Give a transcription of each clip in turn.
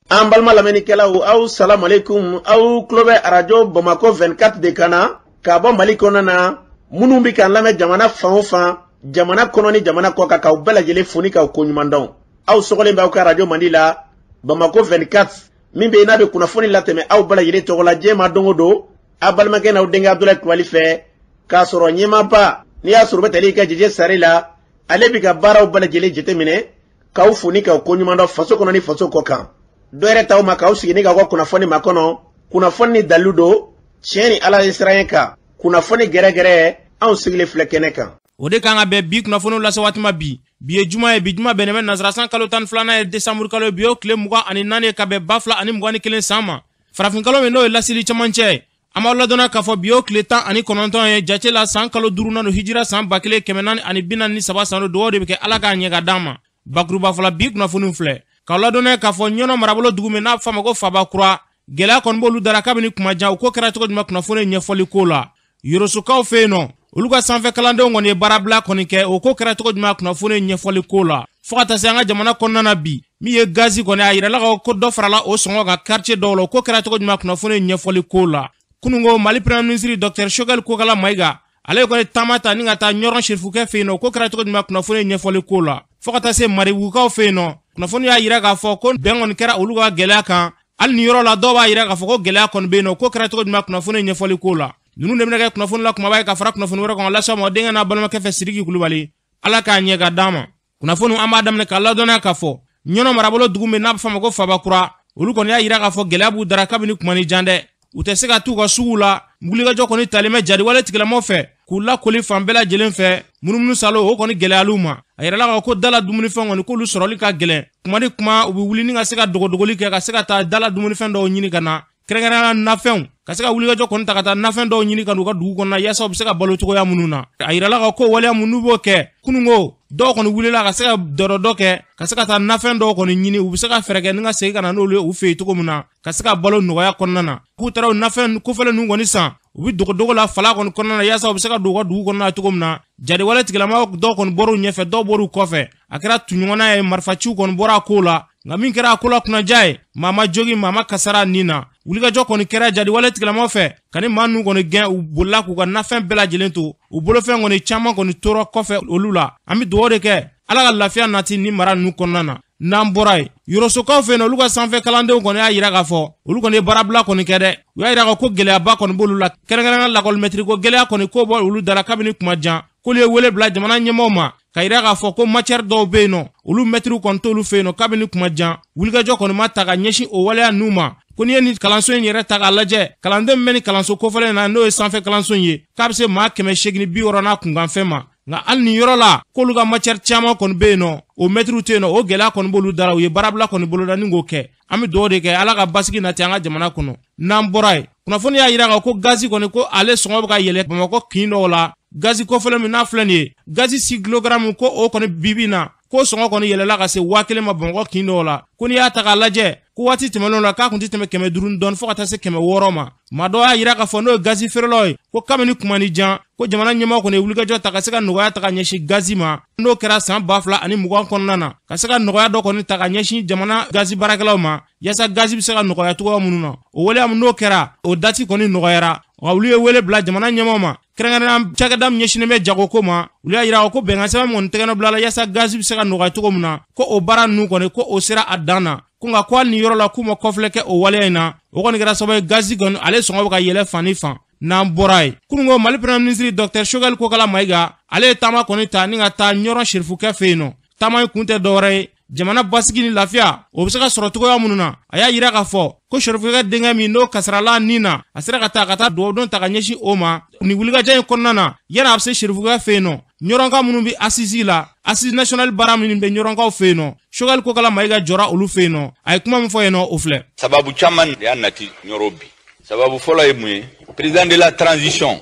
An balima lamɛnnikɛlaw, aw salamalekun. Aw tulo bɛ Arajo Bamakɔ 24 de kan na k'a bɔ Mali kɔnɔna na. Minnu bɛ k'an lamɛn jamana fan o fan, jamana kɔnɔ ni jamana kɔ kan, k'aw bɛɛ lajɛlen fo ni k'aw koɲuman dɔn. Aw sɔgɔlen bɛ aw ka arajo mandi la, Bamakɔ 24, min bɛ yen n'a bɛ kunnafoni latɛmɛ aw bɛɛ lajɛlen tɔgɔ la diɲɛ ma don o don, aw balimakɛ n'aw denkɛ Abudulayi Kulubali fɛ. K'a sɔrɔ ɲɛmaaba, n'i y'a sɔrɔ u bɛ tali kɛ Jeje Sare la, ale bɛ ka baaraw bɛɛ lajɛlen jateminɛ, k'aw fo ni k'aw koɲuman dɔn faso kɔnɔ ni faso kɔ kan. Dɔ yɛrɛ t'aw ma k'aw sigi ni k'aw ka kunnafoni makɔnɔ. Kunnafoni ni dalilu don, tiɲɛ ni Ala ye siran kan. Kunnafoni gɛrɛgɛrɛ, anw sigilen filɛ kɛnɛ kan. O de kan ka bɛn bi kunnafoniw lase waati ma bi. Bi ye juma ye, bi juma bɛnnen bɛ nansarasan kalo 12nan ye, desanburu kalo ye. Bi y'o tile 24 ye ka bɛn 2021 san ma, farafinkalo min n'o ye laseli camancɛ ye. An b'aw ladɔnna k'a fɔ bi y'o tile 19 ye jate la, san kalo duurunan don, hijira san 1443 san don. Dugawu de bɛ kɛ, Ala k'a ɲɛ ka d'an ma. Bakuruba fɔlɔ, bi kunnafoniw filɛ k'aw ladɔnna k'a fɔ Ɲɔnɔ marabolo dugu min n'a bɛ f'a ma ko Fabakura, gɛlɛya kɔni b'olu dara kabini kuma jan. U ko kɛra cogo jumɛn? Kunnafoni ɲɛfɔli ko la, Yorosokaw fɛ yen nɔ, olu ka sanfɛ kalandenw kɔni ye baarabila kɔni kɛ. O ko kɛra cogo jumɛn? Kunnafoni ɲɛfɔli ko la, fo ka taa se an ka jamana kɔnɔna na bi, min ye gazi kɔni, a yirala ko dɔ farala o sɔngɔ kan quartier dɔw la. O ko kɛra cogo jumɛn? Kunnafoni ɲɛfɔli ko la, kununko Mali Premier ministre Dr Choguel Kokala Mayiga, ale kɔni taama ta ni ka taa Ɲɔrɔn serifukɛ fɛ yen nɔ. O ko kɛra cogo jumɛn? Kunnafoni ɲɛfɔli ko la, fo ka taa se Maribugukaw fɛ yen nɔ, kunnafoni y'a yira k'a fɔ ko bɛn kɔni kɛra olu ka gɛlɛya kan. Hali ni yɔrɔ la, dɔw b'a yira k'a fɔ ko gɛlɛya kɔni bɛ yen nɔ. O ko kɛra cogo jumɛn? Kunnafoni ɲɛfɔli ko la, ninnu de bɛna kɛ kunnafoni la kumaba ye ka fara kunnafoni wɛrɛ kan lase ma denkɛ n'a balimakɛ fɛ, Sidiki Kulubali. Ala k'a ɲɛ ka d'an ma. Kunnafoni, an b'a daminɛ k'a ladɔnniya k'a fɔ Ɲɔnɔ marabolo dugu min n'a bɛ f'a ma ko Fabakura, olu kɔni y'a yira k'a fɔ gɛlɛya b'u dara kabini kuma ni jan dɛ. U tɛ se ka t'u ka sugu la. Wulikajɔ kɔni talen bɛ jadiwale tigilamɔgɔw fɛ k'u lakoli fan bɛɛ lajɛlen fɛ. Munumunu salo, o kɔni gɛlɛyaliw ma. A yirala k'a ko dala dumunifɛn kɔni, k'olu sɔrɔli ka gɛlɛn. Kuma ni kuma, u bɛ wuli ni ka se ka dogodogoli kɛ ka se ka taa dala dumunifɛn dɔw ɲini ka na, kɛrɛnkɛrɛnnenya nafɛnw, ka se ka wulikajɔ kɔni ta ka taa nafɛn dɔw ɲini ka n'u ka dugu kɔnɔna, yaasa u bɛ se ka balo cogoya minnu na. A yirala ka ko waleya mun n'u b'o kɛ, kununko dɔw kɔni wulila ka se ka dɔrɔ dɔ kɛ ka se ka taa nafɛn dɔw kɔni ɲini, u bɛ se ka fɛɛrɛ kɛ ni ka segin ka na n'olu ye u fɛ yen cogo min na, ka se ka balo nɔgɔya kɔnɔna na. K'u taara o nafɛn kofɛlen ninnu kɔni san, u bɛ dogodogo la fala kɔni kɔnɔna na, yaasa u bɛ se ka don u ka dugu kɔnɔna na cogo min na. Jadiwale tigilama dɔw kɔni bɔr'u ɲɛfɛ, dɔw bɔr'u kɔfɛ. A kɛra tuɲɔgɔnna ye, marifaciw kɔni bɔra a ko la. Nka min kɛra a ko la kunnaja ye, maa ma jogin, maa ma kasara nin na. Wulikajɔ kɔni kɛra jadiwale tigilamaw fɛ ka ni maa ninnu kɔni gɛn. U bolila k'u ka nafɛn bɛɛ lajɛlen to u bolofɛn, kɔni caman kɔni tora kɔfɛ olu la. An bɛ dugawu de kɛ, Ala ka lafiya nati ni mara ninnu kɔnɔna na. N'an bɔra yen, Yorosokaw fɛ yen, olu ka sanfɛ kalandenw kɔni y'a yira k'a fɔ olu kɔni ye baarabila kɔni kɛ dɛ. U y'a yira k'a ko gɛlɛyaba kɔni b'olu la, kɛrɛnkɛrɛnnenya lakɔlimɛtiri ko gɛlɛya kɔni ko bɔ olu dara kabini kuma jan. K'olu ye wele bila jamana ɲɛmɔgɔw ma ka yira k'a fɔ ko matière dɔw bɛ yen nɔ, olu mɛtiriw kɔni t'olu fɛ yen nɔ kabini kuma jan. Wulikajɔ kɔni ma ta ka ɲɛsin o waleya ninnu ma. Ko n'i ye nin kalanso in yɛrɛ ta k'a lajɛ, kalanden min bɛ nin kalanso kofɔlen na, n'o ye sanfɛ kalanso in ye, k'a bɛ se maa 860 n'a kunkanfɛn ma. Nka hali nin yɔrɔ la, k'olu ka matière caman kɔni bɛ yen nɔ, o mɛtiriw tɛ yen nɔ. O gɛlɛya kɔni b'olu dara, u ye baarabila kɔni boloda ni k'o kɛ. An bɛ dugawu de kɛ, Ala ka basigi nati an ka jamana kɔnɔ. N'an bɔra yen, kunnafoni y'a yira ko gazi kɔni, ko ale sɔngɔ bɛ ka yɛlɛ Bamakɔ kin dɔw la. Gazi kofɔlen min n'a filɛ nin ye, gazi 6 kilogaramu, ko o kɔni bibi na, ko sɔngɔ kɔni yɛlɛla ka se 1000 ma Bamakɔ kin dɔw la. Ko n'i y'a ta k'a lajɛ, ko waati tɛmɛnenw la, k'a kun tɛ tɛmɛ 500 dɔɔni fo ka taa se 600 ma. Maa dɔw y'a yira k'a fɔ, n'o ye gazi feerelaw ye, ko kabini kuma ni jan, ko jamana ɲɛmɔgɔ kɔni ye wulikajɔ ta ka se ka nɔgɔya ta ka ɲɛsin gazi ma, n'o kɛra san 2020 kɔnɔna na, ka se ka nɔgɔya dɔ kɔni ta ka ɲɛsin jamana gazi baarakɛlaw ma, yaasa gazi bɛ se ka nɔgɔya cogoya minnu na. O waleya min n'o kɛra, o dati kɔni nɔgɔyara. Wa olu ye wele bila jamana ɲɛmɔgɔ ma, kɛrɛnkɛrɛnnenya cakɛda min ɲɛsinnen bɛ jagoko ma. Olu y'a yira ko bɛnkan sɛbɛn min kɔni tɛgɛnɔ bila la yaasa gazi bɛ se ka nɔgɔya cogo min na, ko o baara ninnu kɔni, ko o sera a dan na. Ko nka ko hali ni yɔrɔ la, k'u ma kɔfilɛ kɛ o waleya in na, o kɔni kɛra sababu ye gazi kɔni ale sɔngɔ bɛ ka yɛlɛ fan ni fan. N'an bɔra yen, kununko Mali Premier ministre Dr Choguel Kokala Mayiga, ale ye taama kɔni ta ni ka taa Ɲɔrɔn serifukɛ fɛ yen nɔ. Taama in kun tɛ dɔwɛrɛ ye, jamana basigi ni lafiya, o bɛ se ka sɔrɔ cogoya minnu na. A y'a yira k'a fɔ ko serifukɛ denkɛ min n'o kasarala nin na, a sera ka taa ka taa dugawudon ta ka ɲɛsin o ma. Nin wulikajɔ in kɔnɔna na, yanni a bɛ se serifukɛ fɛ yen nɔ, Ɲɔrɔnka minnu bɛ assise la, assise nationale baara minnu bɛ Ɲɔrɔnkaw fɛ yen nɔ, Choguel Kokala Mayiga jɔra olu fɛ yen nɔ. A ye kuma min fɔ yen nɔ, o filɛ. Sababu caman de y'a nati Ɲɔrɔ bi. Sababu fɔlɔ ye mun ye? Président de la transition,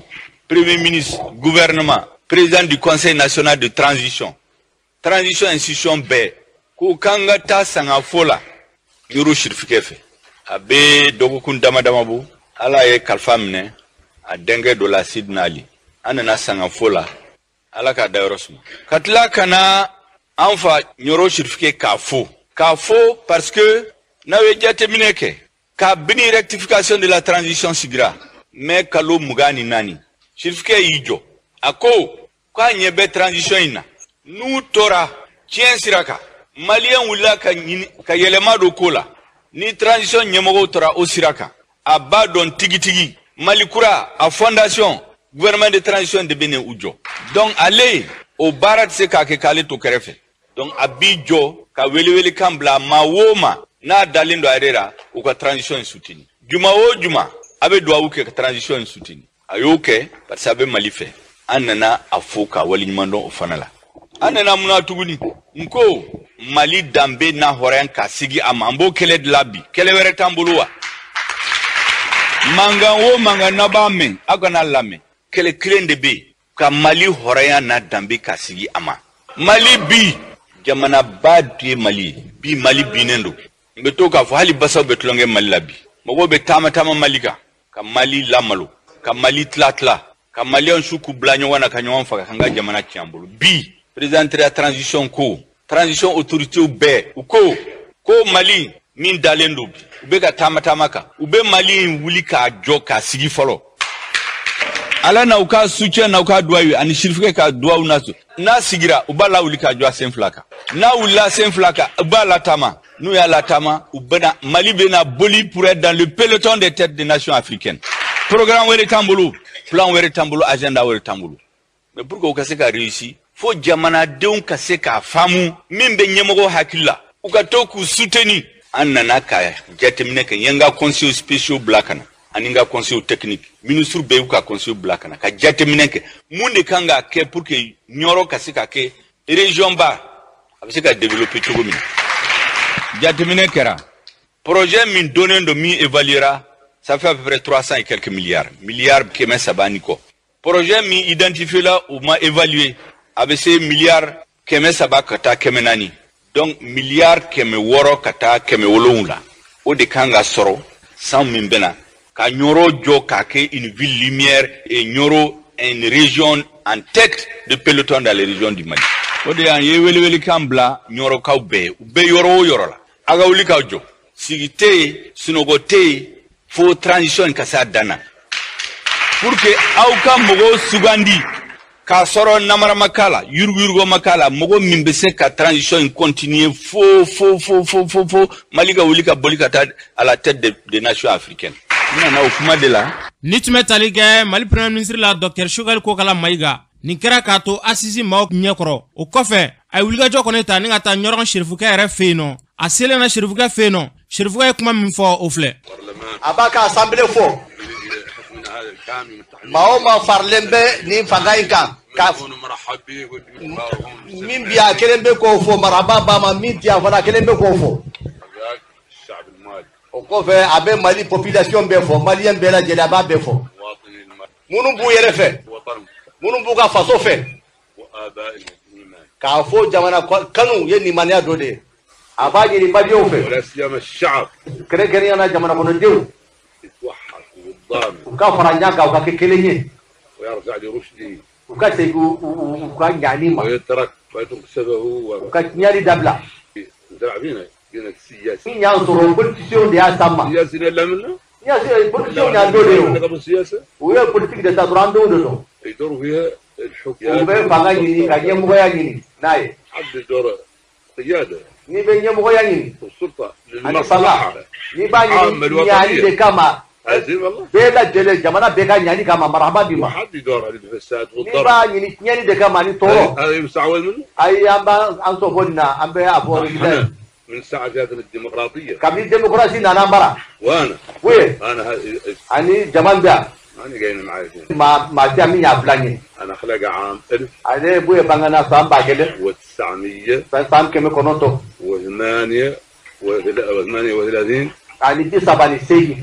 premier ministre, gouvernement, président du Conseil national de transition, transition institution bɛɛ ko k'an ka taa sangafo la Ɲɔrɔ sirifikɛ fɛ. A bɛ dɔgɔkun dama dama bɔ, Ala ye kalifa minɛ a denkɛ dɔ la, Sidina Ali. An nana sangafo la, Ala k'a dayɔrɔ suma, ka tila ka na an fa Ɲɔrɔ sirifikɛ k'a fo, k'a fo parce que N'aw ye jateminɛ kɛ kabini rectification de la transition sigira mai kalo 24, Sirifukɛ y'i jɔ, a ko k'a ɲɛ bɛ transition in na, n'u tora tiɲɛ sira kan, maliyɛn wulila ka ɲini ka yɛlɛma don ko la, ni transition ɲɛmɔgɔw tora o sira kan, a b'a dɔn tigitigi Mali kura a fondation gouvernement de transition de bɛ u jɔ. Donc ale o baara tɛ se k'a kɛ k'ale to kɛrɛfɛ. Donc a b'i jɔ ka welewelekan bila maa o maa n'a dalen don a yɛrɛ la, u ka transition in soutenir. Juma o juma a bɛ duwawu kɛ ka transition in soutenir. A y'o kɛ parce que a bɛ Mali fɛ. An nana a fo k'a waleɲuman dɔn o fana la. An nana mun na tuguni? N ko Mali danbe n'a hɔrɔnya ka sigi a ma, an b'o kɛlɛ de la bi. Kɛlɛ wɛrɛ t'an bolo wa? Mankan o mankan n'a b'a mɛn, aw kana lamɛn. Kɛlɛ kelen de bɛ yen, ka Mali hɔrɔnya n'a danbe ka sigi a ma. Mali bi jamanaba ye Mali ye bi, Mali binnen don. N bɛ to k'a fɔ hali basaw bɛ tulonkɛ Mali la bi. Mɔgɔw bɛ taama taama Mali kan, ka Mali lamalo, ka Mali tila tila, ka maliyɛn su k'u bila ɲɔgɔn na ka ɲɔgɔn faga, k'an ka jamana tiɲɛ an bolo. Bi président de la transition ko, transition autorités bɛɛ u ko ko Mali min dalen don bi, u bɛ ka taama taama kan, u bɛ Mali in wuli k'a jɔ k'a sigi fɔlɔ. Ala n'aw ka soutien n'aw ka duwawu ye ani Sirifukɛ ka duwawu n'a n'a sigira, u b'a lawuli k'a jɔ a sen fila kan. N'a wulila sen fila kan, u b'a lataama. N'u y'a lataama, u bɛna Mali bɛna boli pour être dans le peloton des têtes des nations africaines. Programme wɛrɛ t'an bolo, plan wɛrɛ t'an bolo, agenda wɛrɛ t'an bolo. Mais pour que u ka se ka réussir, fo jamanadenw ka se k'a faamu min bɛ ɲɛmɔgɔ hakili la, u ka to k'u soutenir. An nana ka jateminɛ kɛ, n ye n ka conseils spéciaux bila ka na ani n ka conseil technique, ministre bɛɛ y'u ka conseil bila ka na ka jateminɛ kɛ mun de kan ka kɛ pour que Ɲɔrɔ ka se ka kɛ région ba, a bɛ se ka développer cogo min na. Jateminɛ kɛra, projet min donnen don, min évaluera, ça fait à peu près 300 et quelques milliards, milliards 300 ni kɔ. Projet min identifié la, u ma évalué, a bɛ se milliard 300 ka taa 400, donc milliard 600 ka taa 700, o de kan ka sɔrɔ san min bɛ na ka Ɲɔrɔ jɔ k'a kɛ une ville lumière et Ɲɔrɔ une région en tête de peloton dans les régions du Mali. O de y'an ye welewelekan bila Ɲɔrɔkaw bɛɛ ye, u bɛ yɔrɔ o yɔrɔ la, a ka wuli k'aw jɔ. Sigi tɛ yen, sunɔgɔ tɛ yen, fo transition ka se a dan na, pour que aw ka mɔgɔw sugandi k'a sɔrɔ namara ma k'a la, yuruguyurugu ma k'a la, mɔgɔ min bɛ se ka transition in continuer fo fo fo fo fo fo Mali ka wuli ka boli ka taa à la tête des nations africaines. N nana o kuma de la. Ni tun bɛ tali kɛ Mali premier ministre la, Dr Choguel Kokala Mayiga, nin kɛra k'a to assises maaw ɲɛkɔrɔ. O kɔfɛ, a ye wulikajɔ kɔni ta ni ka taa Ɲɔrɔ Serifukɛ yɛrɛ fɛ yen nɔ. A selen na Serifukɛ fɛ yen nɔ, Serifukɛ ye kuma min fɔ, o filɛ. A b'a ka assemblée fɔ, maa o maa faralen bɛ nin fanga in kan, ka min bi a kelen bɛ k'o fɔ, maraba b'a ma, min ti a fana kelen bɛ k'o fɔ. O kɔfɛ, a bɛ Mali population bɛɛ fɔ, maliyɛn bɛɛ lajɛlen, a b'a bɛɛ fɔ, minnu b'u yɛrɛ fɛ, minnu b'u ka faso fɛ, k'a fɔ jamana kanu ye nimaniya dɔ de ye. A b'a ɲini maliyɛnw fɛ, kɛrɛnkɛrɛnnenya la jamana kɔnɔdenw, u ka fara ɲɔgɔn kan, u ka kɛ kelen ye, u ka segin u ka ɲani ma, u ka tiɲɛni dabila. Min y'an sɔrɔ, politiciens de y'a s'an ma. Politiciens y'an dɔ de ye, o u ye politique de ta dɔrɔn, an denw de don. U bɛ fanga ɲini ka ɲɛmɔgɔya ɲini n'a ye. N'i bɛ ɲɛmɔgɔya ɲini ani fanga, n'i b'a ɲini ɲani de kama, bɛɛ lajɛlen, jamana bɛɛ ka ɲani kama, marahaba b'i ma. N'i b'a ɲini tiɲɛni de kama ani tɔɔrɔ, ayi, an b'an sɔn bɔ nin na, an bɛ a fɔ. Kabini démocratie nana an bara ani jama bɛ yan, maa maa tɛ min y'a bila ɲɛ. Ale Buye bangana san 1000 san 900 ani 38.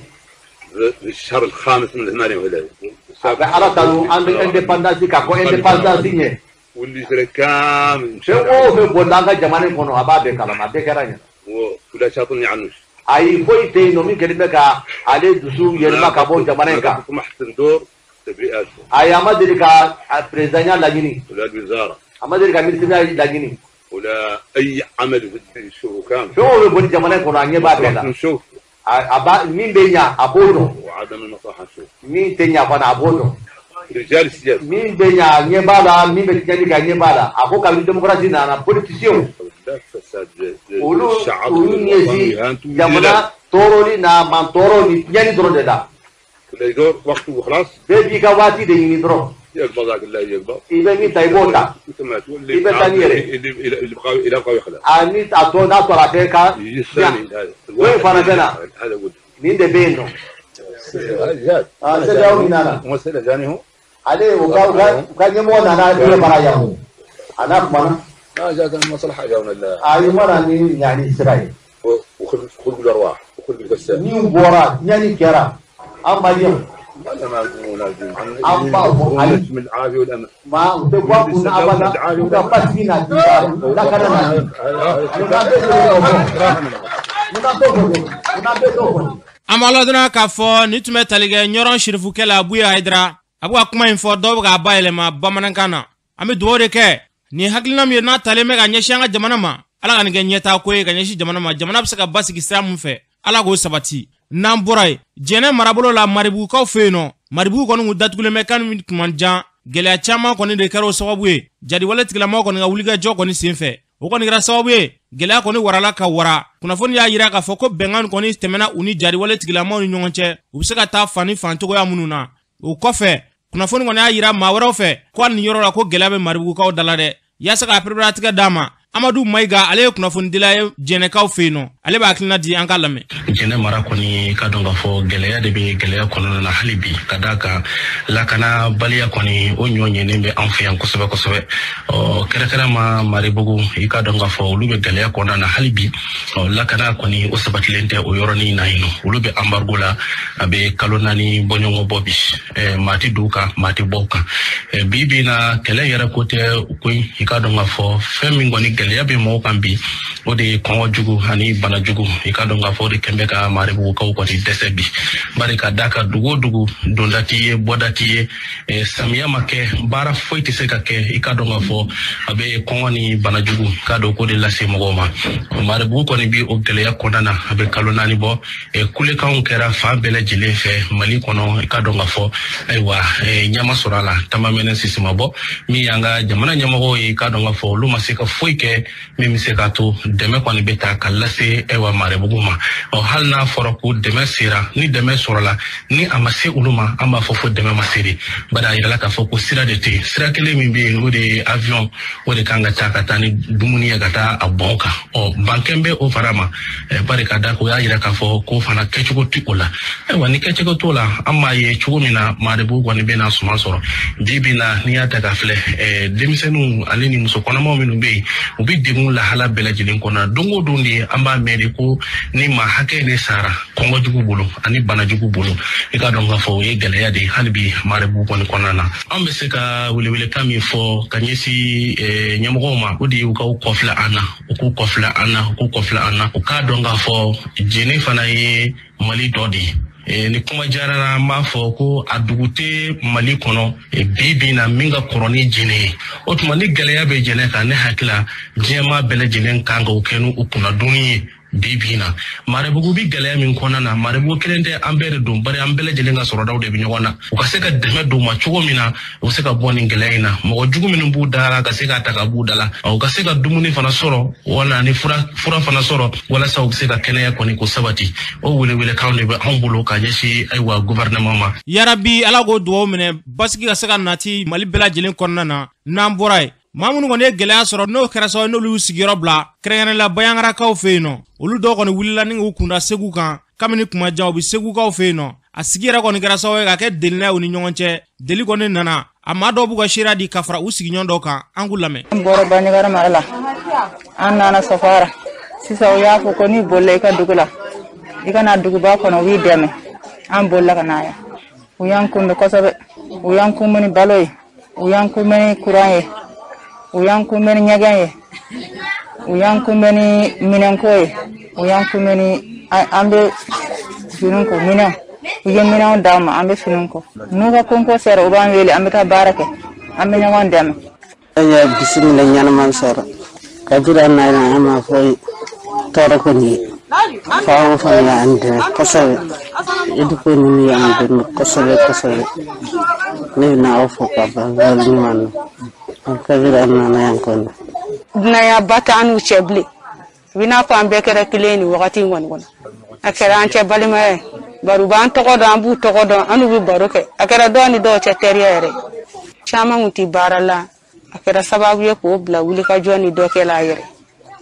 A bɛ Ala tanu, an bɛ indépendance ka kɔ indépendance ɲɛ. Fɛn o fɛn bolila an ka jamana in kɔnɔ, a b'a bɛɛ kalama, a bɛɛ kɛra ɲɛna. Ayi, foyi tɛ yen nɔ min kɛlen bɛ ka ale dusu yɛlɛma ka bɔ jamana in kan. Ayi, a ma deli ka présidentya laɲini, a ma deli ka ministeriya laɲini. ولا اي عمل في كامل. Fɛn o bɛ bɔ ni jamana in kɔnɔ, a ɲɛ b'a bɛɛ la. نشوف. A b'a min bɛ ɲa, a b'o dɔn. وعدم المصلحه نشوف. Min tɛ ɲa fana, a b'o dɔn. رجال السياسه. Min bɛ ɲa, a ɲɛ b'a la, min bɛ tiɲɛni kɛ, a ɲɛ b'a la. A ko kabini démocratie nana, politiciens olu olu ɲɛsin jamana tɔɔrɔli n'a man tɔɔrɔ ni tiɲɛni dɔrɔn de la. يدور وقته وخلاص. Bɛɛ b'i ka waati de ɲini dɔrɔn. يقبض ذاك اللي يقبض. I bɛ min ta, i b'o ta. I bɛ taa n'i yɛrɛ. اللي بقاو الى بقاو يخلع. A ni a tɔ n'a tɔra a bɛɛ ka. يجي الثاني هذا. وين fana bɛ na. هذا ولد. Nin de bɛ yen nɔ. هذا. Ah, CEDEAO min nana. ممثل ثاني هو. Ale u ka ɲɛmɔgɔ nana yɛrɛ bara yan o. A n'a kumana. ما جات المصلحه جاونا لا. Ayi, ma na ni ɲani sira ye. وخلق الارواح وخلق الفساد. Ni bɔra tiɲɛni kɛra an maliyɛnw. An b'a fɔ ayi. من العافيه والامان. Ma u tɛ bɔ a kunna abada, u ka basigi na di lakana na di. Munna bɛ t'o fɔ? Munna t'o fɔ? Munna bɛ t'o fɔ? An b'a ladɔnna k'a fɔ nin tun bɛ tali kɛ Ɲɔrɔn sirifukɛ la Buye Hayidara. A bɛ ka kuma in fɔ, dɔw bɛ k'a bayɛlɛma bamanankan na. An bɛ dugawu de kɛ nin hakilina min ye n'a talen bɛ ka ɲɛsin an ka jamana ma, Ala ka nin kɛ ɲɛtaa ko ye ka ɲɛsin jamana ma. Jamana bɛ se ka basigi sira mun fɛ, Ala k'o sabati. N'an bɔra yen, Jɛnɛ marabolo la, Maribugukaw fɛ yen nɔ, Maribugu kɔni kun datugulen bɛ kan min tun man jan. Gɛlɛya caman kɔni de kɛra o sababu ye. Jadiwale tigilamɔgɔw kɔni ka wulikajɔ kɔni senfɛ, o kɔni kɛra sababu ye gɛlɛya kɔni warala ka wara. Kunnafoni y'a yira k'a fɔ ko bɛnkan kɔni tɛmɛna u ni jadiwale tigilamɔgɔw ni ɲɔgɔn cɛ, u bɛ se ka taa fan ni fan cogoya minnu na. O kɔfɛ, kunnafoni kɔni y'a yira maa wɛrɛw fɛ ko hali nin yɔrɔ la ko gɛlɛya bɛ Maribugukaw da la dɛ. Yaasa k'a pereperelatigɛ d'a ma, Amadu Mayiga, ale ye kunnafonidila ye Jɛnɛkaw fɛ yen nɔ, ale b'a hakilina di, an k'a lamɛn. Jɛnɛ mara kɔni, ka dɔn k'a fɔ gɛlɛya de bɛ gɛlɛya kɔnɔna na hali bi, ka d'a kan lakanabaliya kɔni, o ɲɔ ɲɛnen bɛ an fɛ yan kosɛbɛ kosɛbɛ. Ɔ kɛrɛkɛrɛ ma Maribugu, i ka dɔn k'a fɔ olu bɛ gɛlɛya kɔnɔna na hali bi. Ɔ lakana kɔni, o sabatilen tɛ o yɔrɔnin na yen nɔ. Olu bɛ embargo la, a bɛ kalo 4 bɔɲɔgɔn bɔ bi. Maa tɛ don u kan, maa tɛ bɔ u kan. Bi bi in na, kɛlɛ yɛrɛ ko tɛ koyi. I ka dɔn k'a fɔ fɛn min kɔni gɛlɛya bɛ mɔgɔw kan bi, o de ye kɔngɔ jugu ani bana jugu. I ka dɔn k'a fɔ o de kɛn bɛ ka Maribugukaw kɔni dɛsɛ bi, bari ka d'a kan dugu o dugu, donda t'i ye, bɔda t'i ye, samiya ma kɛ, baara foyi tɛ se ka kɛ. I ka dɔn k'a fɔ a bɛ kɔngɔ ni bana jugu, k'a dɔn k'o de lase mɔgɔw ma. Maribugu kɔni bi o gɛlɛya kɔnɔna na, a bɛ kalo 4 bɔ. Kulekanw kɛra fan bɛɛ lajɛlen fɛ Mali kɔnɔ. I ka dɔn k'a fɔ ayiwa, ɲɛma sɔrɔ a la, tamamɛnɛ sisi ma bɔ. Min y'an ka jamana ɲɛmɔgɔw ye, i ka dɔn k'a fɔ olu ma se ka foyi kɛ min bɛ se k'a to dɛmɛ kɔni bɛ ta ka lase ayiwa Maribugu ma. Ɔ hali n'a fɔra ko dɛmɛ sera, ni dɛmɛ sɔrɔla, ni a ma se olu ma, an b'a fɔ ko dɛmɛ ma se de, bari a yirala k'a fɔ ko sira de tɛ yen. Sira kelen min bɛ yen, o de ye avion, o de kan ka taa ka taa ni dumuni ye ka taa a bɔn kan. Ɔ bankɛn bɛ o fara ma, bari ka da ko y'a yira k'a fɔ k'o fana kɛcogo tɛ o la. Ayiwa, ni kɛcogo t'o la, an b'a ye cogo min na Maribugu kɔni bɛ na suman sɔrɔ bi bi in na. N'i y'a ta k'a filɛ, denmisɛnninw ale ni muso kɔnɔmaw minnu bɛ yen, u bɛ degun lahala bɛɛ lajɛlen kɔnɔ. Don o don de an b'a mɛn de ko ni maa hakɛ de sara kɔngɔ jugu bolo ani bana jugu bolo. I ka dɔn k'a fɔ o ye gɛlɛya de ye hali bi Maribugu kɔni kɔnɔna na. An bɛ se ka welewelekan min fɔ ka ɲɛsin ɲɛmɔgɔw ma, o de ye u k'u kɔfilɛ an na, u k'u kɔfilɛ an na, u k'u kɔfilɛ an na. U k'a dɔn k'a fɔ Jɛnɛ fana ye Mali dɔ de ye. Ni kuma diyara n na, n b'a fɔ ko a dugu tɛ Mali kɔnɔ bi bi in na min ka kɔrɔ ni Jɛnɛ ye. O tuma ni gɛlɛya bɛ Jɛnɛ kan, ne hakili la diɲɛmaa bɛɛ lajɛlen kan k'o kɛ n'u kunnadonni ye bi bi in na. Maribugu bi gɛlɛya min kɔnɔna na, Maribugu kelen tɛ, an bɛɛ de don, bari an bɛɛ lajɛlen ka sɔrɔdaw de bɛ ɲɔgɔn na. U ka se ka dɛmɛ don u ma cogo min na u bɛ se ka bɔ nin gɛlɛya in na. Mɔgɔ jugu minnu b'u da la, ka se k'a ta ka b'u da la, u ka se ka dumuni fana sɔrɔ wala ni fura fana sɔrɔ, walasa u bɛ se ka kɛnɛya kɔni ko sabati. O welewelekanw de bɛ anw bolo ka ɲɛsin ayiwa gouvernement ma. Yarabi, Ala k'o dugawu minɛ, basigi ka se ka nati Mali bɛɛ lajɛlen kɔnɔna na. N'an bɔra yen, maa minnu kɔni ye gɛlɛya sɔrɔ, n'o kɛra sababu ye n'olu y'u sigiyɔrɔ bila, kɛrɛnkɛrɛnnenya la Bayangarakaw fɛ yen nɔ, olu dɔw kɔni wulila ni k'u kunda Segu kan. Kabini kuma jan u bɛ Segukaw fɛ yen nɔ. A sigi yɛrɛ kɔni kɛra sababu ye ka kɛ delina ye u ni ɲɔgɔn cɛ. Deli kɔni nana, a maa dɔw b'u ka seereya di ka fara u sigiɲɔgɔn dɔw kan, an k'u lamɛn. An bɔra Banjagara mara la, an nana Safara. Sisan u y'a fɔ ko n'i bolila i ka dugu la, i ka na duguba kɔnɔ, u b'i dɛmɛ. An bolila ka na yan, u y'an kunbɛn kosɛbɛ. U y'an kunbɛn ni balo ye, u y'an kunbɛn ni kuran ye, u y'an kunbɛn ni ɲɛgɛn ye, u y'an kunbɛn ni minɛnko ye, u y'an kunbɛn ni an bɛ fini ko minɛnw, u ye minɛnw d'an ma, an bɛ fini ko. N'u ka konko sera, u b'an wele, an bɛ taa baara kɛ, an bɛ ɲɔgɔn dɛmɛ. An ye bisimila ɲɛnama sɔrɔ. Kabiri an nana an ma fɔ tɔɔrɔ kɔni ye. Fan o fan y'an dɛmɛ kosɛbɛ. Éduco ninnu y'an dɛmɛ kosɛbɛ kosɛbɛ. Ne bɛna aw fo ka ban waleɲuman dɔn. Kabiri an nana yan kɔni. Dunanyaba t'an n'u cɛ bilen. A bɛ n'a fɔ an bɛɛ kɛra kelen ye nin wagati in kɔni kɔnɔ. A kɛra an cɛ balimaya ye. Bari u b'an tɔgɔ dɔn, an b'u tɔgɔ dɔn, an n'u bɛ baro kɛ. A kɛra dɔw ni dɔw cɛ teriya yɛrɛ. Caman kun tɛ baara la. A kɛra sababu ye k'o bila wulikajɔ ni dɔ kɛ la a yɛrɛ.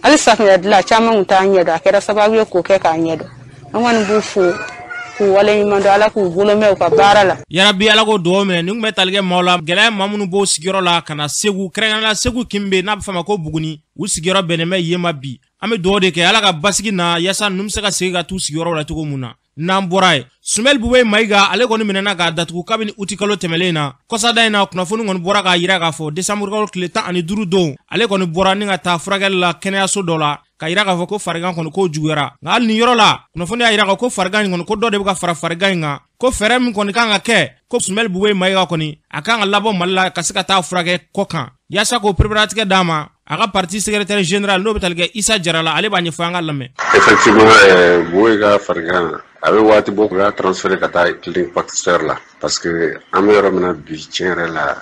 Hali safunɛ dilan caman kun t'an ɲɛ dɔn, a kɛra sababu ye k'o kɛ k'a ɲɛ dɔn. An kɔni b'u fo k'u waleɲuman dɔn, Ala k'u bolo mɛn u ka baara la. Yarabi Ala k'o dugawu minɛ. Nin tun bɛ tali kɛ maaw la, gɛlɛya maa minnu b'o sigiyɔrɔ la ka na Segu, kɛrɛnkɛrɛnnenya la Segu kin bɛ n'a bɛ f'a ma ko Buguni, u sigiyɔrɔ bɛnnen bɛ yen ma bi. An bɛ dugawu de kɛ Ala ka basigi na yaasa ninnu bɛ se ka segin ka t'u sigiyɔrɔ la cogo mun na. N'an bɔra yen, Sumɛli Bube Mayiga ale kɔni minɛna k'a datugu kabini uti kalo tɛmɛlen na. Kɔsada in na kunnafoni kɔni bɔra k'a yira k'a fɔ desanburukalo tile 15 don ale kɔni bɔra ni ka taa furakɛli la kɛnɛyaso dɔ la, k'a yira k'a fɔ ko farigan kɔni k'o juguyara. Nka hali nin yɔrɔ la, kunnafoni y'a yira k'a ko farigan in kɔni ko dɔ de bɛ ka fara farigan in kan, ko fɛɛrɛ min kɔni kan ka kɛ ko Sumɛli Bube Mayiga kɔni a kan ka labɔ Mali la ka se ka taa furakɛ kɔ kan, yaasa k'o pereperelatigɛ d'a ma. A ka parti secrétaire général n'o bɛ tali kɛ Isa Jara la, ale b'a ɲɛfɔ, an ka lamɛn. Effectivement, Bube ka farigan a bɛ waati bɔ, u y'a transféré ka taa clinique Pasteur la, parce que an bɛ yɔrɔ min na bi, tiɲɛ yɛrɛ la,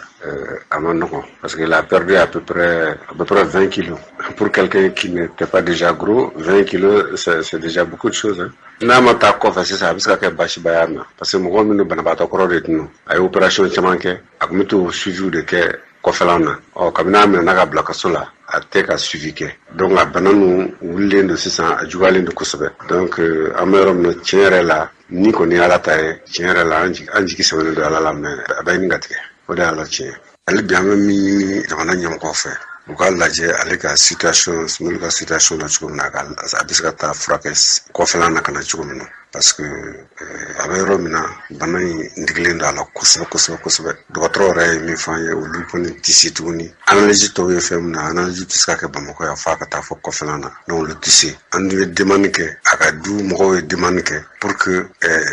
a ma nɔgɔn, parce qu'il a perdu à peu près 20 kilos. Pour quelqu'un qui n'était pas déjà gros, 20 kilos, c'est déjà beaucoup de choses, hein. N'a ma taa kɔfɛ sisan, a bɛ se ka kɛ baasiba y'a ma, parce que mɔgɔ minnu banabaatɔ kɔrɔ de tun don, a ye opération caman kɛ, a tun bɛ t'o suivi de kɛ kɔfɛlan na. Ɔ kabini a minɛna ka bila kaso la, a tɛ ka suivi kɛ, donc a bana ninnu wulilen don sisan, a juguyalen don kosɛbɛ. Donc an bɛ yɔrɔ min na, tiɲɛ yɛrɛ la, ni kɔni ye Ala ta ye, tiɲɛ yɛrɛ la, an jigi sɛmɛnen don Ala la, mais a bɛ ɲini ka tigɛ, o de y'a la tiɲɛ. Hali bi an bɛ min ɲini jamana ɲɛmɔgɔw fɛ, u k'a lajɛ ale ka situation, Sumɛli ka situation na cogo min na, a bɛ se ka taa furakɛ kɔfɛlan na ka na cogo min na, parce que a bɛ yɔrɔ min na, bana in digilen don a la kosɛbɛ kosɛbɛ kosɛbɛ. Dɔgɔtɔrɔ yɛrɛ ye min fɔ an ye, olu kɔni tɛ se tuguni. Analyse tɔw ye fɛn min na, analyse tɛ se ka kɛ Bamakɔ yan f'a ka taa fɔ kɔfɛlan na, donc olu tɛ se. An ye demande kɛ, a ka du mɔgɔw ye demande kɛ pour que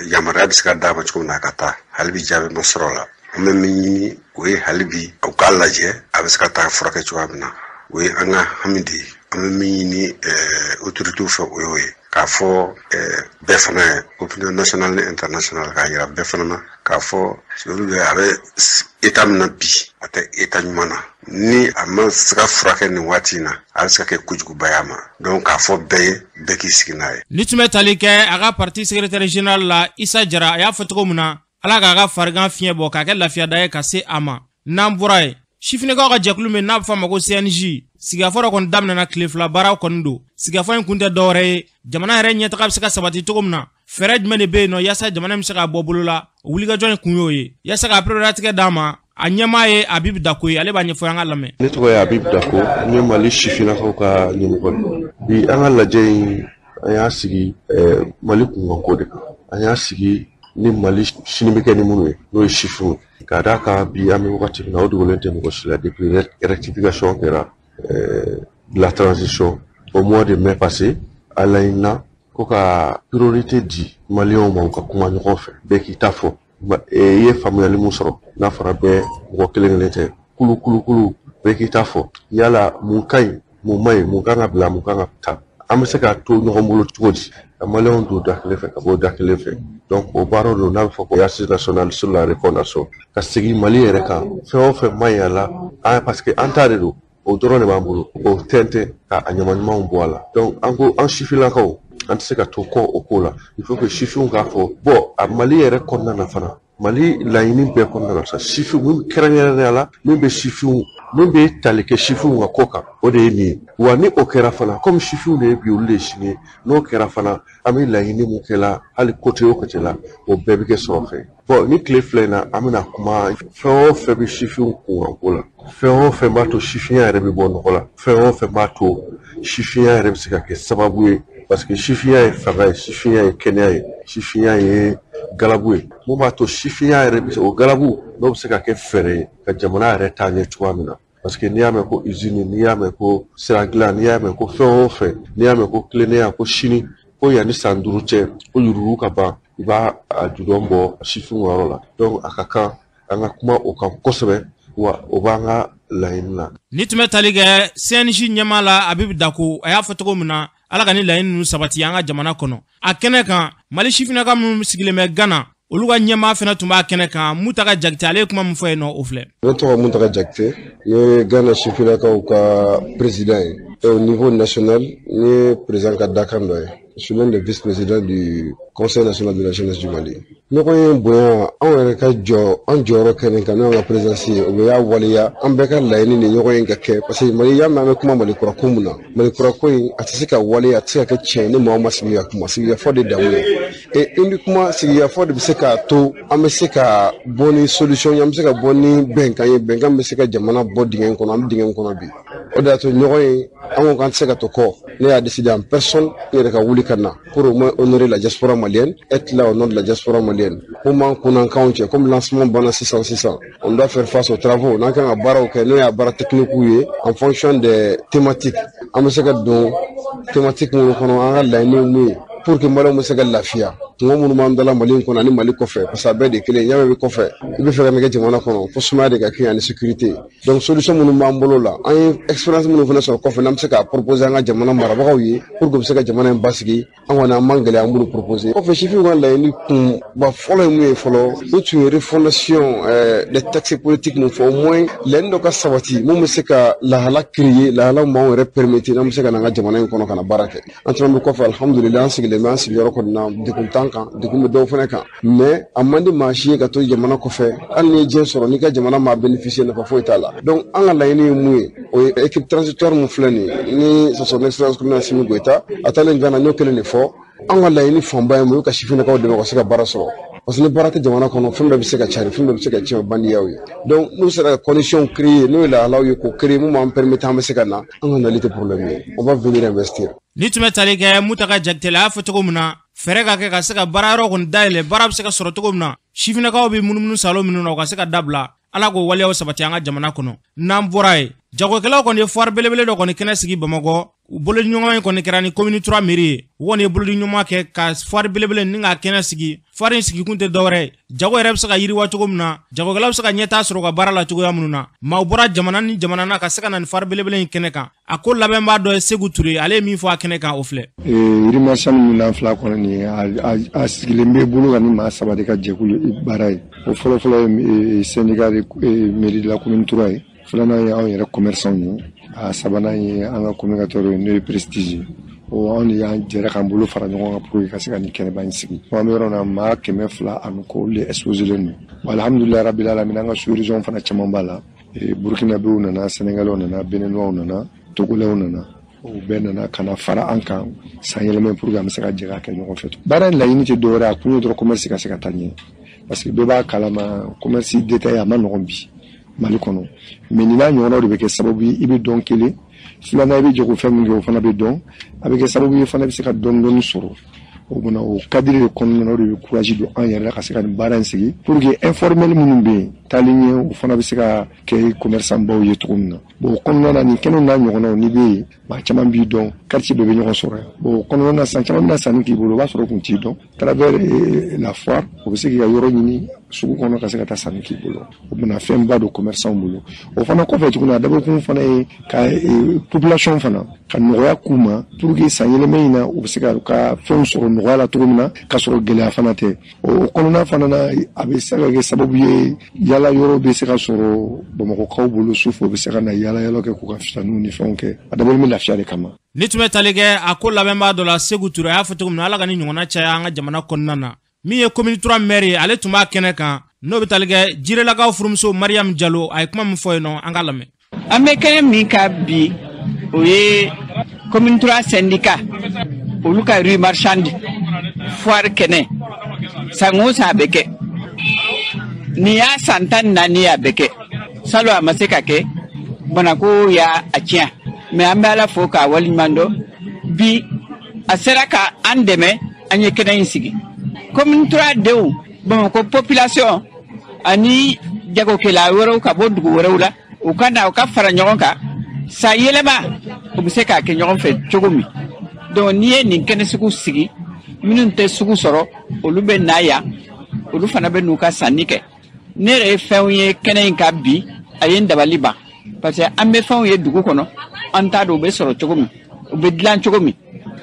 yamaruya bɛ se ka d'a ma cogo min na a ka taa. Hali bi jaabi ma sɔrɔ o la. An bɛ min ɲini, o ye hali bi u k'a lajɛ a bɛ se ka taa furakɛ cogoya min na. O ye an ka hami de ye. An bɛ min ɲini autorités fɛ, o y'o ye, k'a fɔ bɛɛ fana ye, opinion nationale ni internationale, k'a yira bɛɛ fana na k'a fɔ olu bɛ a bɛ état min na bi, a tɛ état ɲuman na. Ni a ma se ka furakɛ nin waati in na, a bɛ se ka kɛ kojuguba ye a ma. Donc k'a fɔ bɛɛ ye, bɛɛ k'i sigi n'a ye. Ni tun bɛ tali kɛ a ka parti secrétaire général la, Isa Jara, a y'a fɔ cogo min na, Ala k'a ka farigan fiɲɛ bɔ k'a kɛ lafiyada ye ka se a ma. N'an bɔra yen, sifinnakaw ka jɛkulu min n'a bɛ f'a ma ko CNJ, sigikafɔ dɔ kɔni daminɛna, tile 2 baaraw kɔni don. Sigikafɔ in kun tɛ dɔwɛrɛ ye, jamana yɛrɛ ɲɛtaga bɛ se ka sabati cogo min na, fɛɛrɛ jumɛn de bɛ yen nɔ yaasa jamana bɛ se ka bɔ bolo la. O wulikajɔ in kun y'o ye, yaasa ka pereperelatigɛ d'a ma. A ɲɛmaa ye Abibu Dako ye, ale b'a ɲɛfɔ, an ka lamɛn. Ne tɔgɔ ye Abibu Dako, n ye Mali sifinnakaw ka ɲɛmɔgɔ ye. Bi an ka lajɛ in, an y'a sigi Mali kunkanko de kan. An y'a sigi ni Mali sini bɛ kɛ ni minnu ye, n'o ye sifinw ye, k'a d'a kan bi an bɛ wagati min na, o dogolen tɛ mɔgɔ si la. Depuis rectification kɛra de la transition au mois de mai passé, a laɲinina ko ka priorité di maliyɛnw ma, u ka kuma ɲɔgɔn fɛ, bɛɛ k'i ta fɔ. I ye faamuyali mun sɔrɔ, n'a fɔra bɛɛ, mɔgɔ kelen kelen tɛ, kulu kulu kulu, bɛɛ k'i ta fɔ, yala mun ka ɲi, mun man ɲi, mun kan ka bila, mun kan ka ta, an bɛ se ka to ɲɔgɔn bolo cogo di, ka maliyɛnw don da kelen fɛ ka bɔ da kelen fɛ. Donc o baara don n'a bɛ fɔ ko assise nationale sur la refondation, ka segin Mali yɛrɛ kan, fɛn o fɛn man ɲi a la, an parce que an ta de don, o dɔrɔn de b'an bolo, k'o tɛntɛn ka a ɲama ɲumanw bɔ a la. Donc an ko an sifinnakaw, an tɛ se ka to kɔ o ko la. Il faut que sifinw k'a fɔ bon, a Mali yɛrɛ kɔnɔna na fana, Mali laɲini bɛɛ kɔnɔna na sa, sifin min kɛrɛnkɛrɛnnenya la, min bɛ sifinw, min bɛ tali kɛ sifinw ka ko kan, o de ye nin ye. Wa ni o kɛra fana, komi sifinw de ye bi, olu de ye sini ye, n'o kɛra fana, an bɛ laɲini mun kɛ la, hali côté o côté la, o bɛɛ bɛ kɛ sɔrɔ fɛ. Bon, ni tile 2 in na, an bɛna kuma fɛn o fɛn bɛ sifinw kunkanko la, fɛn o fɛn b'a to sifinya yɛrɛ bɛ bɔ nɔgɔ la, fɛn o fɛn b'a to sifinya yɛrɛ bɛ se ka kɛ sababu ye, parce que sifinya ye fanga ye, sifinya ye kɛnɛya ye, sifinya ye galabu ye, mun b'a to sifinya yɛrɛ bɛ se o galabu n'o bɛ se ka kɛ fɛɛrɛ ye ka jamana yɛrɛ taa ɲɛ cogoya min na. Parce que n'i y'a mɛn ko usine, n'i y'a mɛn ko sira dilan, n'i y'a mɛn ko fɛn o fɛn, n'i y'a mɛn ko tilennenya, ko sini, ko yanni san 5 cɛ ko yurugu ka ban, i b'a a judɔn bɔ sifinw yɔrɔ la. Donc a ka kan an ka kuma o kan kosɛbɛ, wa o b'an ka laɲini na. Ni tun bɛ tali kɛ CNJ ɲɛmaa la Abibu Dako, a y'a fɔ cogo min na, Ala ka ni laɲini ninnu sabati an ka jamana kɔnɔ. A kɛnɛ kan, Mali sifinnaka minnu sigilen bɛ Gana, olu ka ɲɛmaa fana tun b'a kɛnɛ kan, Mutaga Jakite, ale ye kuma min fɔ yen nɔ, o filɛ. Ne tɔgɔ Mutaga Jakite, n ye Gana sifinnakaw ka président ye. Et au niveau national, n ye président ka dakan dɔ ye. Je suis l'un des vice-présidents du Conseil national de la jeunesse du Mali. Ɲɔgɔn ye bonya, anw yɛrɛ ka jɔ an jɔyɔrɔ kɛnɛ kan, n'o y'an ka présidence ye, o bɛ y'a waleya an bɛɛ ka laɲini ni ɲɔgɔn ye ka kɛ, parce que Mali y'a mɛn, an bɛ kuma Mali kura ko mun na, Mali kura ko in a tɛ se ka waleya, a tɛ se ka kɛ tiɲɛ ni maaw ma sigi ka kuma. Sigikafɔ de damu ye, et uniquement sigikafɔ de bɛ se k'a to an bɛ se ka bɔ ni solution ye, an bɛ se ka bɔ ni bɛnkan ye, bɛnkan bɛ se ka jamana bɔ dingɛ in kɔnɔ, an bɛ dingɛ in kɔnɔ bi. O de y'a to ɲɔgɔn ye, an ko k'an tɛ se ka to kɔ. Ne y'a décidé en personne n yɛrɛ ka wuli ka na pour au moins honorer la diaspora malienne, être là au nom de la diaspora malienne. Mun b'an kunna k'anw cɛ, comme lancement banna sisan sisan, on doit faire face aux travaux n'an kan ka baaraw kɛ, n'o y'a baara technique ye en fonction des thématiques. An bɛ se ka don thématique minnu kɔnɔ, an ka laɲini ye mun ye pour que Maliyɛnw bɛ se ka lafiya, kungo minnu b'an dala Mali in kɔnɔ ani Mali kɔfɛ, parce que a bɛɛ de kelen. Ɲa bɛ kɔfɛ, i bɛ fɛ ka min kɛ jamana kɔnɔ, fo sumaya de ka kɛ ani sécurité. Donc solution minnu b'an bolo la, an ye expérience minnu fana sɔrɔ kɔfɛ, n'an bɛ se k'a proposer an ka jamana marabagaw ye pour que u bɛ se ka jamana in basigi, an kɔni an man gɛlɛya, an b'olu proposer. Kɔfɛ, sifinw ka laɲini kunba fɔlɔ ye mun ye fɔlɔ? U tun ye refondation des textes politiques mun fɔ, au moins laɲini dɔ ka sabati mun bɛ se ka lahala créer, lahala min b'anw yɛrɛ permettre n'an bɛ se ka na an ka jamana in kɔnɔ ka na baara kɛ. An caman bɛ kɔfɛ, alhamdulilayi, an sigilen bɛ an sigiyɔrɔ kɔni na, degun t'an kan, degun bɛ dɔw fana kan, mais a man di maa si ye ka to jamana kɔfɛ. Hali n'i ye diɲɛ sɔrɔ, n'i ka jamana maa bénéficier, nafa foyi t'a la. Donc an ka laɲini ye mun ye? O ye équipe transitoire mun filɛ nin ye, ni son excellence colonel Assimi Goïta a taalen Gana, n y'o kelen de fɔ. An ka laɲini fanba ye mun ye? Ka sifinnakaw dɛmɛ ka se ka baara sɔrɔ, parce que ni baara tɛ jamana kɔnɔ, fɛn bɛɛ bɛ se ka cari, fɛn bɛɛ bɛ se ka tiɲɛ, bandiyaw ye. Donc n'u sera ka condition créer, n'o ye lahalaw ye k'o créer mun b'an permettre an bɛ se ka na, an ka nali tɛ problème ye, on va venir investir. Ni tun bɛ tali kɛ Mutaga Jakite la, a y'a fɔ cogo min na, fɛɛrɛ ka kɛ ka se ka baara yɔrɔ kɔni dayɛlɛ, baara bɛ se ka sɔrɔ cogo min na, sifinnakaw bɛ munumunu salo minnu na, u ka se ka dabila. Ala k'o waleyaw sabati an ka jamana kɔnɔ. N'an bɔra yen, jagokɛlaw kɔni ye foire belebele dɔ kɔni kɛnɛ sigi Bamakɔ. U bolodiɲɔgɔn kɔni kɛra ni commune 3 mairie ye. U kɔni ye bolodiɲɔgɔn kɛ ka foire belebele ni k'a kɛnɛ sigi. Foire in sigikun tɛ dɔwɛrɛ ye, jago yɛrɛ bɛ se ka yiriwa cogo min na, jagokɛlaw bɛ se ka ɲɛtaa sɔrɔ u ka baara la cogoya minnu na. Maaw bɔra jamana ni jamana na ka se ka na nin foire belebele in kɛnɛ kan. A ko labɛnbaa dɔ ye Segu Ture, ale ye min fɔ a kɛnɛ kan, o filɛ. Yirimasiɲɛn min n'an fila kɔnɔ nin ye, a sigilen bɛ bolo kan ni maa saba de ka jɛkulu baara ye. O fɔlɔ-fɔlɔ ye syndicat de mairie de la commune 3 ye, filanan ye anw yɛrɛ commerçant ye, a sabanan ye an ka communicateur ye, n'o ye Prestige ye. O anw de y'an jɛra k'an bolo fara ɲɔgɔn kan pour que ka se ka nin kɛnɛba in sigi. An bɛ yɔrɔ min na, maa 200 ani kɔ, olu de exposé len don. Alhamdulilayi rabil alamin, an ka sous région fana caman b'a la. Burkinabéw nana, Sénégalais nana, Béninois nana, Togolais nana, o bɛɛ nana ka na fara an kan san yɛlɛma pour que an bɛ se ka jɛ k'a kɛ ɲɔgɔn fɛ. Baara in laɲini tɛ dɔwɛrɛ ye, a kun ye dɔrɔn commerce ka se ka taa ɲɛ, parce que bɛɛ b'a kalama, commerce détail a ma nɔgɔn bi Mali kɔnɔ. Mais nin n'a ɲɔgɔnnaw de bɛ kɛ sababu ye i bɛ dɔn kelen, filanan i bɛ jagofɛn min kɛ o fana bɛ dɔn, a bɛ kɛ sababu ye fana i bɛ se ka dɔɔni dɔɔni sɔrɔ. O bɔnna o cadre de kɔnɔna na, o de bɛ courage don an yɛrɛ la ka se ka nin baara in sigi pour que informel minnu bɛ yen taalen ɲɛ, o fana bɛ se ka kɛ commerçant baw ye cogo min na. Bon, o kɔnɔna na, nin kɛnɛw n'a ɲɔgɔnnaw, n'i bɛ yen, maa caman b'i dɔn, quartier bɛɛ bɛ ɲɔgɔn sɔrɔ yan. Bon, o kɔnɔna na, san caman bɛna sanni k'i bolo, o b'a sɔrɔ o kun t'i dɔn. Travers la foire, o bɛ se k'i ka yɔrɔ ɲini sugu kɔnɔ ka se ka taa sanni k'i bolo. O bɛna fɛnba don commerçant bolo. O fana kɔfɛ tuguni, a dabɔkun fana ye ka population fana ka nɔgɔya k'u ma pour que san yɛlɛma in na, u bɛ se ka u ka fɛnw sɔrɔ nɔgɔya la cogo min na, k'a sɔrɔ gɛlɛya fana tɛ. O kɔnɔna fana na, a bɛ se ka kɛ sababu ye yala yɔrɔ bɛ se ka sɔrɔ Bamakɔkaw bolo sufɛ, u bɛ se ka na yala yala kɛ k'u ka fitaniw ni fɛnw kɛ. A dabɔlen bɛ lafiya de kama. Ni tun bɛ tali kɛ a ko labɛnbaa dɔ la, Segu Ture, a y'a fɔ cogo min na, Ala ka ni ɲɔgɔnna caya an ka jamana kɔnɔna na. Min ye commune 3 maire ye, ale tun b'a kɛnɛ kan, n'o bɛ tali kɛ Jirelakaw furumuso Mariam Jalo, a ye kuma min fɔ yen nɔ, an k'a lamɛn. An bɛ kɛnɛ min kan bi, o ye commune 3 syndicat olu ka rue marchande foire kɛnɛ. San o san a bɛ kɛ, nin y'a san 14 ye a bɛ kɛ. Salon a ma se ka kɛ, banako y'a a tiɲɛ, mais an bɛ Ala fo k'a waleɲuman dɔn bi a sera ka an dɛmɛ, an ye kɛnɛ in sigi. Commune 3 denw, Bamakɔ population ani jagokɛla wɛrɛw ka bɔ dugu wɛrɛw la, u ka na u ka fara ɲɔgɔn kan, san yɛlɛma u bɛ se k'a kɛ ɲɔgɔn fɛ cogo min. Donc n'i ye nin kɛnɛ sugu sigi, minnu tɛ sugu sɔrɔ olu bɛ na yan, olu fana bɛ n'u ka sanni kɛ. Ne yɛrɛ ye fɛnw ye kɛnɛ in kan bi, a ye n dabali ban. Parce que an bɛ fɛnw ye dugu kɔnɔ, an t'a dɔn u bɛ sɔrɔ cogo min, u bɛ dilan cogo min,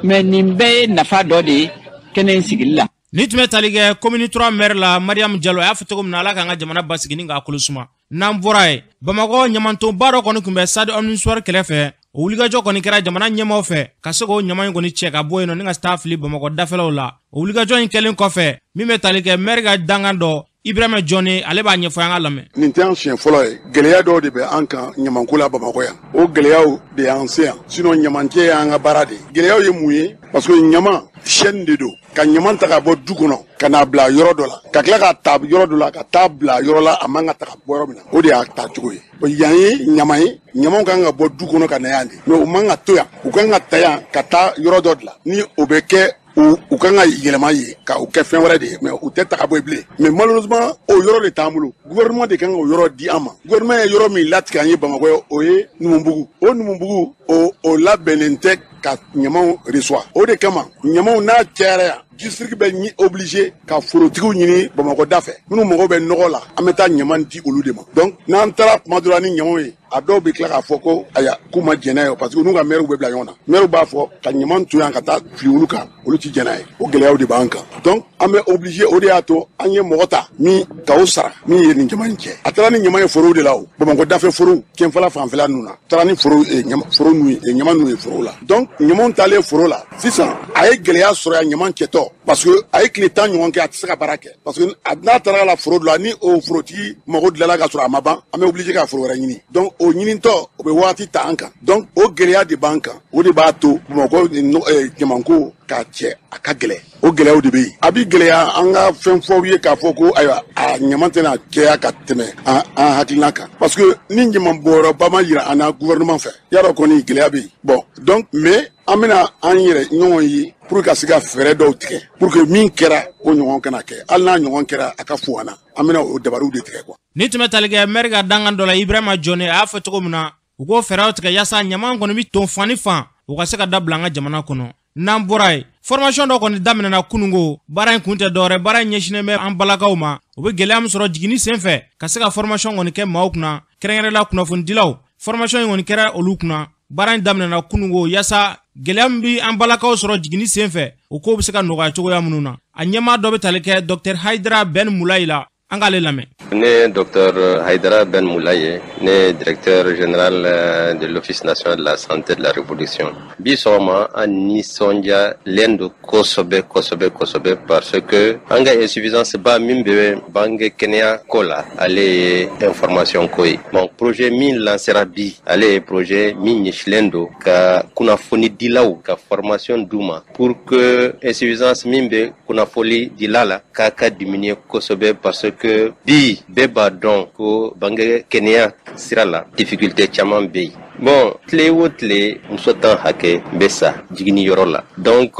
mais nin bɛɛ ye nafa dɔ de ye kɛnɛ in sigili la. Ni tun bɛ tali kɛ commune 3 maire la, Mariam Diallo, a y'a fɔ cogo min na, Ala k'an ka jamana basigi ni k'a kolo suma. N'an bɔra yen, Bamakɔ ɲamantonba dɔ kɔni tun bɛ stade Omnisports kɛrɛfɛ. O wulikajɔ kɔni kɛra jamana ɲɛmaaw fɛ ka se k'o ɲama in kɔni cɛ ka bɔ yen nɔ ni ka taa fili Bamakɔ dafɛlaw la. O wulikajɔ in kɛlen kɔfɛ, min bɛ tali kɛ maire ka dankan dɔ, Ibrahima Jɔnni, ale b'a ɲɛfɔ, an ka lamɛn. Nin tɛ an siɲɛ fɔlɔ ye. Gɛlɛya dɔw de bɛ an kan ɲamanko la Bamakɔ yan. O gɛlɛyaw de y'an se yan, sinon ɲamancɛ y'an ka baara de ye. Gɛlɛyaw ye mun ye? Parce que ɲama chaîne de don. Ka ɲaman ta ka bɔ du kɔnɔ ka n'a bila yɔrɔ dɔ la, ka tila ka ta yɔrɔ dɔ la ka taa bila yɔrɔ la a man ka ta ka bɔ yɔrɔ min na, o de y'a ta cogo ye. Yan ye ɲama ye, ɲamaw kan ka bɔ du kɔnɔ ka na yan de, mais u man ka to yan, u kan ka ta yan ka taa yɔrɔ dɔ de la. Ni o bɛ kɛ, u kan ka yɛlɛma ye ka o kɛ fɛn wɛrɛ de ye, mais u tɛ ta ka bɔ yen bilen. Mais malheureusement, o yɔrɔ de t'an bolo. Gouvernement de kan ka o yɔrɔ di an ma. Gouvernement ye yɔrɔ min latigɛ an ye Bamakɔ ye, o ye Numubugu. O Numubugu, o labɛnnen tɛ ka ɲamaw reçoit. O de kama ɲamaw n'a cayara yan, district bɛ obligé ka forotigiw ɲini Bamakɔ da fɛ, minnu mago bɛ nɔgɔ la, an bɛ taa ɲaman di olu de ma. Donc n'an taara kuma dɔ la ni ɲamaw ye, a dɔw bɛ tila k'a fɔ ko aya, k'u ma jɛn n'a ye, parce que n'u ka maire bɛ bila ɲɔgɔn na, maire b'a fɔ ka ɲaman to yan ka taa fili olu kan, olu ti jɛn n'a ye. O gɛlɛyaw de b'an kan. Donc an bɛ obligé, o de y'a to an ye mɔgɔ ta min ka o sara min ye nin ɲaman in cɛ. A taara ni ɲaman ye forow de la, o Bamakɔ dafɛ forow, Kɛnfala fanfɛla ninnu na, taara ni foro foro ninnu ye, ɲaman ninnu ye forow la. Donc ɲamanw taalen foro la sisan, a ye gɛlɛya sɔrɔ yan ɲaman cɛtɔ, parce que a ye tile 10 ɲɔgɔn kɛ, a tɛ se ka baara kɛ, parce que n'a taara la foro dɔ la, ni o forotigi mago dilanna ka sɔrɔ a ma ban, an bɛ obligé ka foro wɛrɛ ɲini. Donc o ɲinitɔ, o bɛ waati ta an kan. Donc o gɛlɛya de b'an kan, o de b'a to Bamakɔ ɲamanko k'a cɛ a ka gɛlɛn. O gɛlɛyaw de bɛ yen. A bi gɛlɛya an ka fɛn fɔ ye k'a fɔ ko ayiwa, a ɲaman tɛna cɛya ka tɛmɛ an hakilina kan, parce que ni ɲaman bɔyɔrɔba ma yira an na gouvernement fɛ, yarɔ kɔni gɛlɛya bɛ yen. Bon, donc mais an bɛna an yɛrɛ ɲɔgɔn ye pour ka se ka fɛɛrɛ dɔw tigɛ pour que min kɛra, o ɲɔgɔn kana kɛ. Hali n'a ɲɔgɔn kɛra, a ka fo an na, an bɛna o dabariw de tigɛ quoi. Ni tun bɛ tali kɛ maire ka dankan dɔ la, Ibrahima Jɔnni, a y'a fɔ cogo min na, u k'o fɛɛrɛw tigɛ yaasa ɲaman kɔni bɛ ton fan ni fan, u ka se ka dabila an ka jamana kɔnɔ. N'an bɔra yen, formation dɔ kɔni daminɛna kunungo. Baara in kun tɛ dɔwɛrɛ, baara in ɲɛsinnen bɛ an balakaw ma, u bɛ gɛlɛya min sɔrɔ jiginni sen fɛ, ka se ka formation kɔni kɛ maaw kunna, kɛrɛnkɛrɛnla kunnafonidilaw. Formation in kɔni kɛra olu kunna. Baara in daminɛna kunungo yaasa gɛlɛya min bɛ an balakaw sɔrɔ jiginni sen fɛ, o kow bɛ se ka nɔgɔya cogoya minnu na. A ɲɛmaa dɔ bɛ tali kɛ Dr Hayidara Ben Mulayi la, an k'ale lamɛn. Ne docteur Haïdara Ben Moulaye, ne directeur général de l'Office national de la santé de la reproduction. Bi sɔgɔma, an nisɔndiyalen don kosɛbɛ kosɛbɛ kosɛbɛ, parce que an ka insuffisance ba min bɛ bange kɛnɛya ko la, ale ye information ko ye. Bon, projet min lancera bi, ale ye projet min ɲɛsilen don ka kunnafonidilaw ka formation d'u ma pour que insuffisance min bɛ kunnafoni dila la k'a ka diminuer kosɛbɛ, parce que bi bɛɛ b'a dɔn ko bange kɛnɛya sira la, difficulté caman bɛ yen. Bon, tile o tile, muso 10 hakɛ bɛ sa jiginni yɔrɔ la. Donc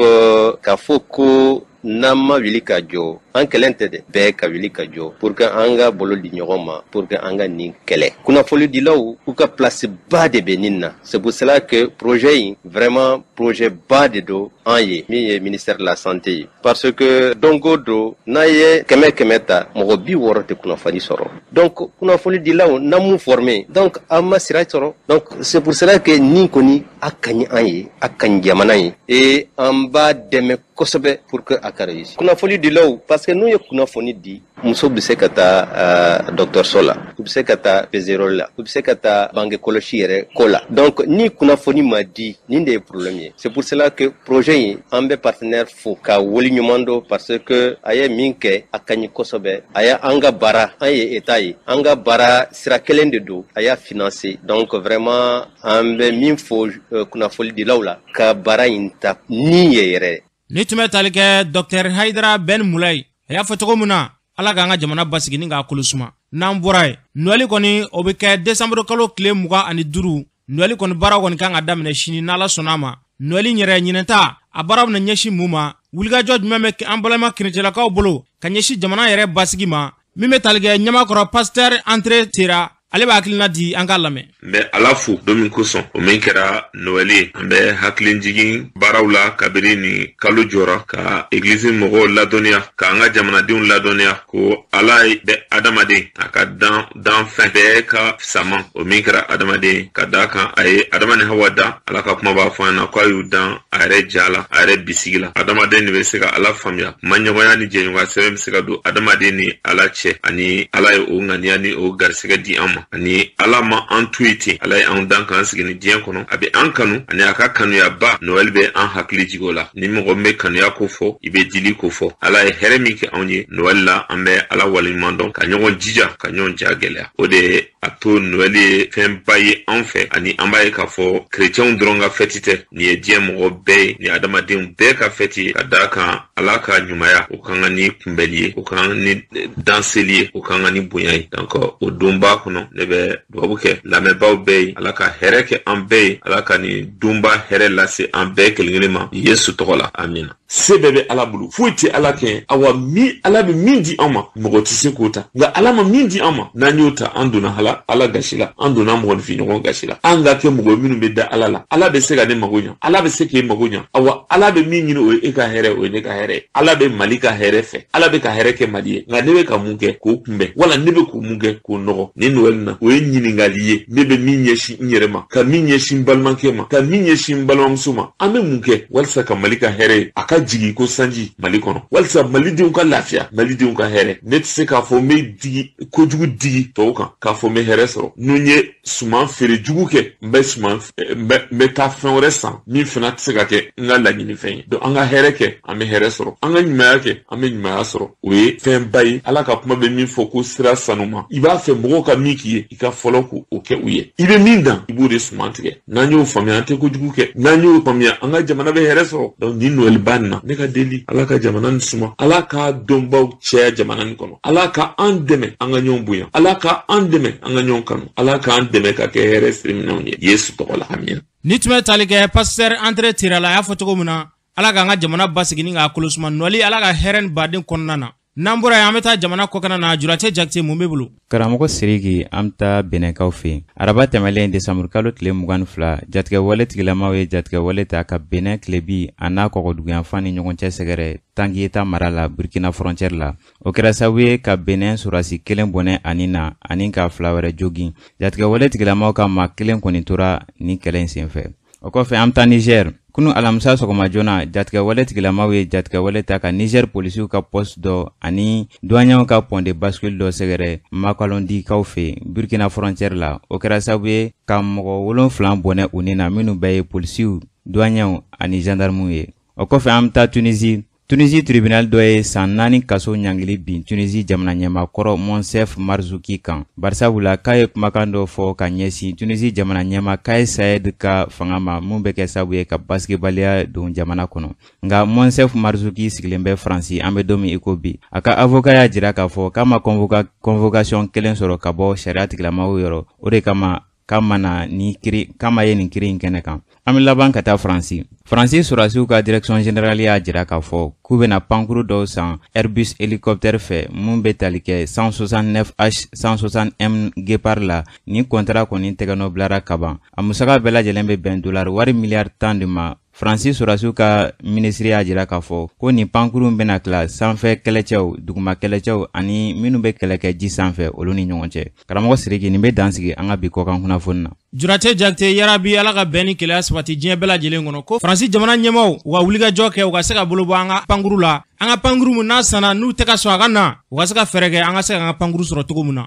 k'a fɔ ko n'an ma wuli ka jɔ, an kɛlɛ tɛ dɛ, bɛɛ ka wuli ka jɔ pour que an ka bolo di ɲɔgɔn ma pour que an ka nin kɛlɛ. Kunnafonidilaw u ka place ba de bɛ nin na. C'est pour cela que projet in, vraiment projet ba de don an ye min ye ministère de la santé ye, parce que don o don, n'a ye 100 100 ta, mɔgɔ 60 tɛ kunnafoni sɔrɔ. Donc kunnafonidilaw n'an m'u former, donc an ma sira sɔrɔ. Donc c'est pour cela que nin kɔni a ka ɲi an ye, a ka ɲi jamana ye, et an b'a dɛmɛ kosɛbɛ pour que a ka réussir. Kunnafonidilaw, parce que n'u ye kunnafoni di, muso bɛ se ka taa dɔgɔtɔrɔso la, u bɛ se ka taa peseli la, u bɛ se ka taa bange kɔlɔsi yɛrɛ ko la. Donc ni kunnafoni ma di, nin de ye problème ye. C'est pour cela que projet in, an bɛ partenaire fo ka wali ɲuman dɔn, parce que a ye min kɛ, a ka ɲi kosɛbɛ. A ye an ka baara, an ye état ye, an ka baara sira kelen de don, a y'a financer. Donc vraiment an bɛ min fɔ kunnafonidilaw la, ka baara in ta ni ye yɛrɛ. Ni tun bɛ tali kɛ Dr Hayidara Ben Mulayi, a y'a fɔ cogo min na, Ala k'an ka jamana basigi ni k'a kolo suma. N'an bɔra yen, Noël kɔni, o bɛ kɛ décembre kalo tile 25. Noël kɔni baaraw kɔni kan ka daminɛ sini n'Ala sɔnna a ma. Noël yɛrɛ ɲinɛta, a baaraw bɛna ɲɛsin mun ma? Wulikajɔ jumɛn bɛ an balima kerecɛlakaw bolo ka ɲɛsin jamana yɛrɛ basigi ma? Min bɛ tali kɛ ɲamakɔrɔ pasteur André Tera, Ale b'a hakilina di, an k'a lamɛn. N bɛ Ala fo don min kosɔn, o min kɛra Noɛli ye. An bɛ hakili jigin baaraw la kabini nin kalo jɔra, ka egilizi mɔgɔw ladɔnniya, k'an ka jamanadenw ladɔnniya ko Ala bɛ adamaden a ka dan danfɛn bɛɛ ka sama, o min kɛra adamaden, ka d'a kan a ye Adama ni Hawa dan. Ala ka kuma b'a fɔ an ɲɛna k'a y'u dan a yɛrɛ ja la, a yɛrɛ bisigi la. Adamaden de bɛ se ka Ala faamuya. Kumaɲɔgɔnya ni jɛɲɔgɔnya sɛbɛn bɛ se ka don adamaden ni Ala cɛ, ani Ala ye o ŋaniya ni o garisɛgɛ di an ma. Ani Ala ma an to yen ten, Ala ye an dan k'an sigi ni diɲɛ kɔnɔ. A bɛ an kanu, ani a ka kanuyaba Noɛl bɛ an hakili jigin o la. Ni mɔgɔ min bɛ kanuya ko fɔ, i bɛ dili ko fɔ. Ala ye hɛrɛ min kɛ anw ye Noɛl la, an bɛ Ala waleɲuman dɔn, ka ɲɔgɔn jija, ka ɲɔgɔn ja gɛlɛya. O de ye a to Noɛl ye fɛnba ye anw fɛ, ani an b'a ye k'a fɔ kerecɛnw dɔrɔn ka fɛti tɛ, nin ye diɲɛ mɔgɔ bɛɛ ye, nin ye adamadenw bɛɛ ka fɛti ye, ka d'a kan Ala ka ɲumanya, o kan ka ni kunbɛli ye, o kan ni danseli ye, o kan ka ni bonya ye. Donc o donba kɔnɔ, ne bɛ dubabu kɛ lamɛnbaaw bɛɛ ye. Ala ka hɛrɛ kɛ an bɛɛ ye, Ala ka nin donba hɛrɛ lase an bɛɛ kelen kelen ma Yesu tɔgɔ la, amina. Se bɛɛ bɛ Ala bolo, foyi tɛ Ala kɛ. Awa, min Ala bɛ min di an ma, mɔgɔ tɛ se k'o ta, nka Ala ma min di an ma, n'an y'o ta, an donna hala Ala gasi la, an donna mɔgɔninfin ɲɔgɔn gasi la. An ka kɛ mɔgɔ minnu bɛ da Ala la. Ala bɛ se ka ne mago ɲa, Ala bɛ se k'e mago ɲa. Awa, Ala bɛ min ɲini, o ye e ka hɛrɛ, o ye ne ka hɛrɛ ye. Ala bɛ Mali ka hɛrɛ fɛ, Ala bɛ ka hɛrɛ kɛ Mali ye, nka ne bɛ ka mun kɛ k'o kunbɛn, wala ne bɛ k'o mun kɛ k'o nɔgɔ? Ni Noɛl na, o ye ɲininkali ye ne bɛ min ɲɛsin n yɛrɛ ma, ka min ɲɛsin n balimakɛ ma, ka min ɲɛsin n balimamuso ma. An bɛ mun kɛ walisa ka Mali ka hɛrɛ ye, a ka jigin ko sanji Mali kɔnɔ, walisa malidenw ka lafiya, malidenw ka hɛrɛ? Ne tɛ se k'a fɔ n bɛ digi kojugu digi tɔw kan k'a fɔ n bɛ hɛrɛ sɔrɔ. N'u ye suman feere jugu kɛ, n bɛ suman, n bɛ taa fɛn wɛrɛ san min fana tɛ se ka kɛ n ka laɲini fɛn ye. Donc an ka hɛrɛ kɛ, an bɛ hɛrɛ sɔrɔ. An ka ɲumanya kɛ, an bɛ ɲumanya sɔrɔ. O ye fɛnba ye. Ala ka kuma bɛ min fɔ ko sira sanuma, i b'a fɛ mɔgɔw ka min k'i ye, i ka fɔlɔ k'o kɛ u ye. I bɛ min dan, i b'o de suman tigɛ. N'an y'o faamuya, an tɛ kojugu kɛ. N'an y'o faamuya, an ka jamana bɛ hɛrɛ sɔrɔ. Donc nin Noɛliba nin na, ne ka deli, Ala ka jamana nin suma, Ala ka dɔnbaw caya jamana nin kɔnɔ, Ala ka an dɛmɛ an ka ɲɔgɔn bonya, Ala ka an dɛmɛ an ka ɲɔgɔn kanu, Ala k'an dɛmɛ ka kɛ hɛrɛ siriminɛnw ye Yesu tɔgɔ la, amina. Ni tun bɛ tali kɛ pasteur André Tirala, a y'a fɔ cogo min na, Ala k'an ka jamana basigi ni k'a kolosuma nɔli, Ala ka hɛrɛ ni baden kɔnɔna na. N'an bɔra yen, an bɛ taa jamana kɔkana na. Juracɛ Jakite, mun bɛ bolo? Karamɔgɔ Siriki, an bɛ taa Benɛkaw fɛ yen. Araba tɛmɛlen, desanburukalo tile 22, jatigɛwale tigilamaw ye jatigɛwale ta ka Benɛ tilebi a n'a kɔgɔduguyanfan ni ɲɔgɔn cɛ sɛgɛrɛ Tanguiéta mara la, Burkina frontière la. O kɛra sababu ye ka Benɛ sɔrɔdasi kelen bɔnɛ ani na, ani ka fila wɛrɛ jogin. Jatigɛwale tigilamaw ka maa kelen kɔni tora nin kɛlɛ in senfɛ. O kɔfɛ, an bɛ taa Niger. Kunu alamisa sɔgɔma joona, jatigɛwale tigilamaw ye jatigɛwale ta ka Niger polisiw ka poste dɔ ani douaniers ka pont de bascule dɔ sɛgɛrɛ Makalɔndikaw fɛ yen, Burkina frontière la. O kɛra sababu ye ka mɔgɔ 7 bɔnɛ u ni na, minnu bɛɛ ye polisiw, douaniers ani gendarmew ye. O kɔfɛ, an bɛ taa Tunisie. Tunisie tribunal dɔ ye san 4 kaso ɲangili bin Tunisie jamana ɲɛmaakɔrɔ Monsef Marzouki kan, barisabula k'a ye kumakan dɔ fɔ ka ɲɛsin Tunisie jamana ɲɛmaa Kais Saied ka fanga ma, mun bɛ kɛ sababu ye ka basigibaliya don jamana kɔnɔ. Nka Monsef Marzouki sigilen bɛ Faransi an bɛ don min i ko bi. A ka avocat y'a jira k'a fɔ k'a ma convocation kelen sɔrɔ ka bɔ sariya tigilamaaw yɔrɔ, o de kama k'a ma na ni kiri, k'a ma ye nin kiri in kɛnɛ kan. An bɛ laban ka taa Faransi. Faransi sɔrɔdasiw ka direction générale y'a jira k'a fɔ k'u bɛna pankuru dɔw san Airbus hélicoptère fɛ, mun bɛ tali kɛ 169H 160M Guépard la. Nin contrat kɔni tɛgɛnɔ bilara kaban. A musaka bɛɛ lajɛlen bɛ bɛn dolari wari miliyari 10 de ma. Faransi sɔrɔdasiw ka minisiri y'a jira k'a fɔ ko nin pankurun bɛna tila sanfɛ kɛlɛcɛw, duguma kɛlɛcɛw ani minnu bɛ kɛlɛ kɛ ji sanfɛ, olu ni ɲɔgɔn cɛ. Karamɔgɔ Siriki, nin bɛ dan sigi an ka bi kɔkan kunnafoni na. Juracɛ Jakite, yarabi Ala ka bɛn ni keleya sabati diɲɛ bɛɛ lajɛlen kɔnɔ. Ko Faransi jamana ɲɛmaaw, u ka wulikajɔ kɛ, u ka se ka bolo bɔ an ka pankuru la. An ka pankuru mun n'a sanna, n'u tɛ ka sɔn a ka na, u ka se ka fɛɛrɛ kɛ an ka se k'an ka pankuru sɔrɔ cogo min na.